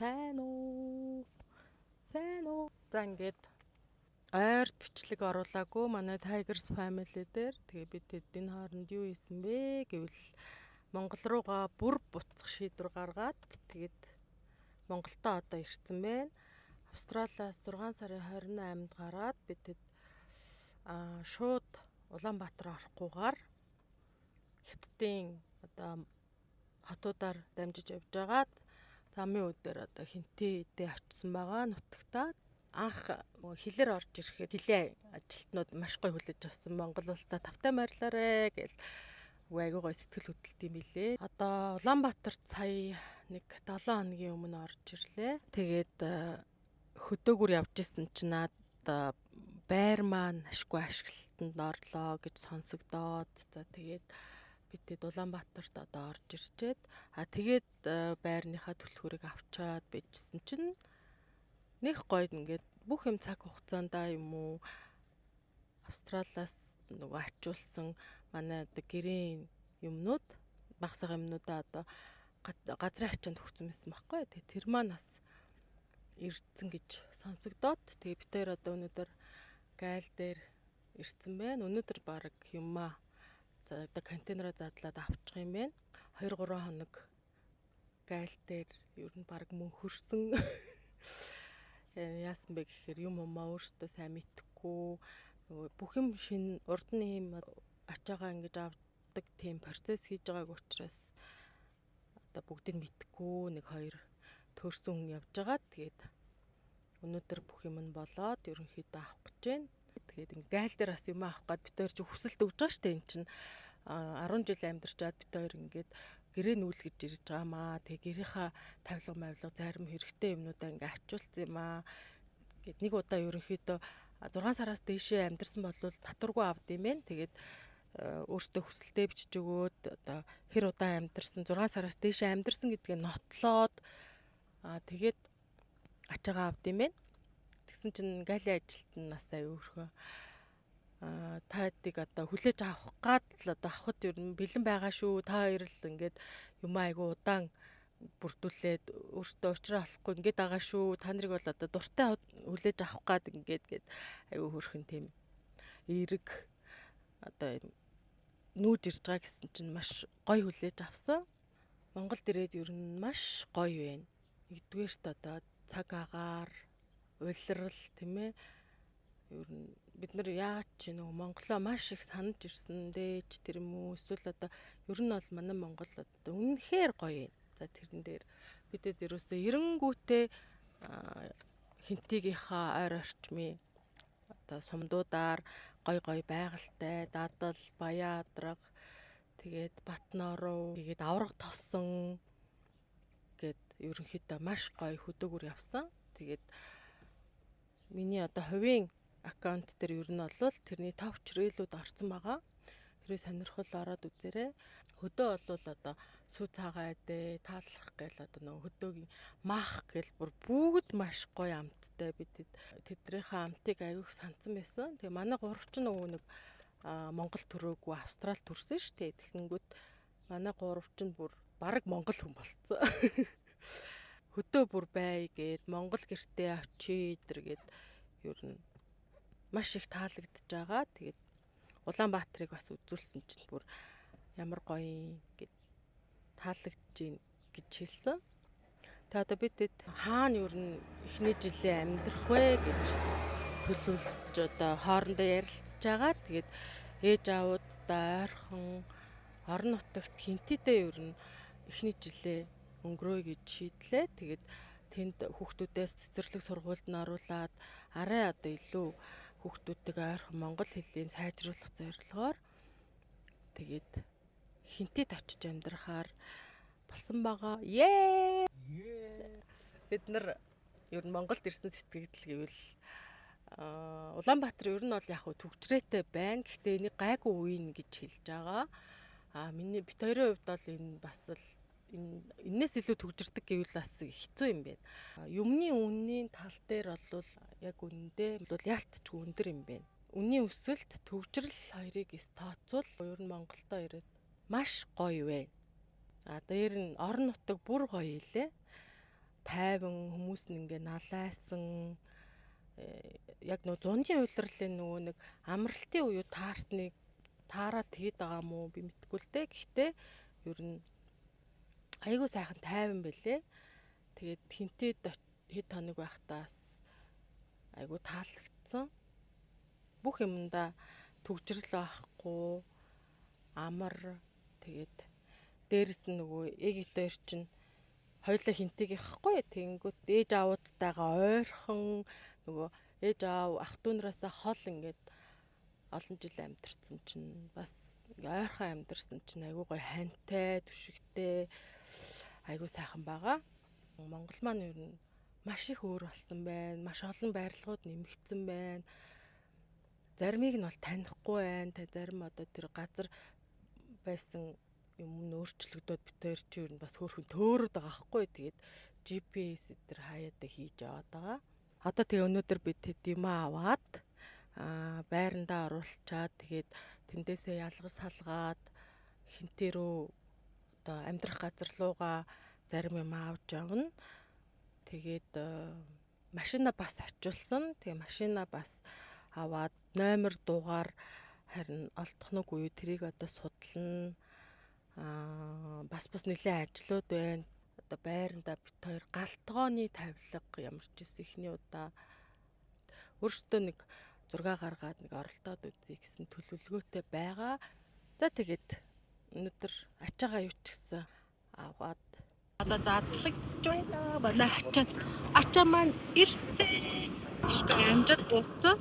Сайн уу? Сайн уу? За, ингээд ойрт бичлэг оруулаагүй манай Tigers Family дээр. Тэгээ бид тэдний хооронд юу хийсэн бэ гэвэл Монгол руугаа бүр буцах шийдвэр гаргаад, тэгээд Монголдо одоо ирсэн байна. Австралиас 6 сарын 28-нд гараад бид тэд шууд Улаанбаатар орохгүйгээр Хятадын одоо хотуудаар дамжиж явж байгаад замын үдээр одоо Хэнтийдээ очисон байгаа нутагтаа. Анх хилээр орж ирэхэд хилийн ажилтнууд маш гоё хүлээж авсан. Монгол улсдаа тавтай морилоорой гэл айгүй гоё сэтгэл хөдлөлт юм билээ. Одоо Улаанбаатарт сая нэг 7 хоногийн өмнө орж ирлээ. Тэгээд хөдөөгүр явж исэн чинь наад байр маань ашгүй ашиглалтанд орлоо гэж сонсогдоод, за, тэгээд бид Улаанбаатарт одоо орж ирчээд, тэгээд байрныхаа түлхүүрийг авчаад байжсэн чинь нэг гоё ингээд бүх юм цаг хугацаандаа юм уу, Австралиас нөгөө ачуулсан манай одоо гэрийн юмнууд, багсаг юмнуудаа одоо газрын ачаанд өгсөн байсан байхгүй. Тэгээ тэр маань бас ирсэн гэж сонсогдоод, тэгээ бид хоёр одоо өнөөдөр гайл дээр ирсэн байна. Өнөөдөр баг юмаа за одоо контейнероо задлаад авчих юм байна. 2 3 хоног гайл дээр ер нь баг мөнхөрсөн. Яасан бэ гэхээр юм юмаа өөртөө сайн мэдэхгүй, нөгөө бүх юм шинэ, урд нь ийм ачаагаа ингэж авдаг тийм процесс хийж байгааг учраас одоо бүгдийг мэдэхгүй, нэг хоёр төөрсөн хүн явж байгаа. Тэгээд өнөөдөр бүх юм нь болоод ерөнхийдөө авах гэж байна. Тэгээд ингээ гайл дээр бас юм авах гээд бид хоёр чи хүсэлт өгж байгаа штэ. Эн чинь 10 жил амьдарчаад бид хоёр ингээд гэрээ нүүлгэж ирж байгаа маа. Тэгээ гэрийнхаа тавилга мавилга, зарим хэрэгтэй юмнуудаа ингээ ачуулсан юм аа. Гэт нэг удаа ерөнхийдөө 6 сараас дээшээ амьдарсан бол татваргүй авд юм байна. Тэгээд өөртөө хүсэлтээ бичиж өгөөд, одоо хэр удаан амьдарсан, 6 сараас дээшээ амьдарсан гэдгээ нотлоод, тэгээд ачаагаа авд юм байна. Тэгсэн чинь галийн ажилт нь бас аюу өөрхөө та хэдийг одоо хүлээж авах гад л одоо авахд ер нь бэлэн байгаа шүү. Та хоёр л ингээд юм айгу удаан бүрдүүлээд өөртөө уучраа олохгүй ингээд байгаа шүү. Та нарыг бол одоо дуртай хүлээж авах гад ингээд гээд айгу хөөрхөн тийм эерэг одоо юм нүүж ирж байгаа гэсэн чинь маш гоё хүлээж авсан. Монголд ирээд ер нь маш гоё байна. Нэгдүгээрт одоо цаг агаар, улирал, тийм ээ. Ер нь бид нар яагаад ч нөгөө Монголоо маш их санаж ирсэн дэж тэр юм уу, эсвэл одоо ер нь бол манай Монгол одоо үнэхээр гоё юм. За, тэрэн дээр бидэд ерөөсөө эренгүүтээ Хэнтийгийнхаа ойр орчмын одоо сумдуудаар гой гой байгальтай Дадал, Баяадраг, тэгээд Батноров, тэгээд Авраг тосон гэд ерөнхийдөө маш гоё хөдөөгөр явсан. Тэгээд миний одоо хувийн аккаунт дээр ер нь бол тэрний товч reel үүд орсон байгаа. Хэрвээ сонирхол ороод үзээрэй. Хөдөө болвол одоо сүү цагаа дээ, таалах гээл, одоо нөгөө хөдөөгийн маах гээл бүр бүгд маш гоё амттай. Бид тэднийхээ амтыг аягүй санацсан байсан. Тэгээ манай гурав ч нөгөө нэг Монгол төрөөгүй, Австрал төрсөн шүү дээ. Тэгэхэнгүүт манай гурав ч бүр бараг монгол хүн болцсон. Хөдөө бүр бай гээд Монгол гэртээ очие гээд ер нь маш их таалагдж байгаа. Тэгээд Улаанбаатарыг бас үзүүлсэн чинь бүр ямар гоё гэд таалагдж гин гэж хэлсэн. Тэгээ одоо бид тэд хаана ер нь эхний жилээ амьдрах вэ гэж төлөвлөж одоо хоорондоо ярилцж байгаа. Тэгээд ээж аавуудтай ойрхон орон нутагт Хэнтийдээ ер нь эхний жилээ өнгөрөөе гэж шийдлээ. Тэгээд тэнд хүүхдүүдээс цэцэрлэг сургуульд нь оруулаад арай одоо илүү хүүхдүүдтэйгээ ойрхон монгол хэлийг сайжруулах зорилгоор тэгээд Хэнтийд очиж амьдрахаар болсон байгаа. Ее! Бид нар ер нь Монголд ирсэн сэтгэгдэл гэвэл Улаанбаатар ер нь бол яг хөө түгжрээтэй байна. Гэхдээ энийг гайгүй үеийн гэж хэлж байгаа. Миний бид хоёрын хувьд бол энэ бас л энэ энэс илүү түгжирдэг гэвэл бас хэцүү юм байна. Юмны үнийн тал дээр бол яг үнэндээ бол яалтчгүй өндөр юм байна. Үнийн өсөлт, түгжрэл хоёрыг эс тооцвол ер нь Монголдо ирээд маш гоё байна. Дээр нь орон нутаг бүр гоё илээ. Тайван, хүмүүс нь ингээ налайсан, яг нөгөө зуны улирлын нөгөө нэг амралтын үеүү таарсныг таараа тэгээд байгаа юм уу, би мэдэхгүй л дээ. Гэхдээ ер нь айгүй сайхан, тайван байлээ. Тэгээд Хэнтэйд хэд хоног байхдаа бас айгүй таалагдсан. Бүх юмдаа түгжрэл байхгүй, амар. Тэгээд дээрэс нь нөгөө Египт хоёр чинь хоёулаа Хэнтэйгийнхэхгүй. Тэгэнгүүт ээж аавуудтайгаа ойрхон, нөгөө ээж аав, ах дүү нараасаа хол ингээд олон жил амьдарсан чинь, бас ингээ ойрхон амьдарсан чинь айгүй гоё, хантай, түшигтэй, айгүй сайхан байгаа. Монгол маань ер нь маш их өөр болсон байна. Маш олон барилгууд нэмэгдсэн байна. Заримыг нь бол танихгүй байна. Та зарим одоо тэр газар байсан юм нь өөрчлөгдөөд, бид хоёр чи ер нь бас хөөрхөн төөрөөд байгаа хгүй. Тэгээд GPS дээр хаяада хийж яваад байгаа. Одоо тэгээ өнөөдөр бид тэд юм аваад байрандаа оруулчаад, тэгээд тэндээсээ ялгаж салгаад Хэнтэй рүү, одоо амьдрах газар руугаа зарим юм авч явна. Тэгээд машина бас ачуулсан. Тэгээ машина бас аваад, номер дугаар харин олдох нь үгүй юу, тэрийг одоо судлана. Бас нэлээд ажлууд байна. Одоо байрандаа бид хоёр гал тогооны тавилга ямар ч байсан эхний удаа өөртөө нэг зураг гаргаад нэг оролдоод үзье гэсэн төлөвлөгөөтэй байгаа. За, тэгээд өнөөдөр ачаагаа юу ч гэсэн аваад одоо задлагдж байна. Манай ачаа маань ирцээ. Ишгэ амжаад буцсан.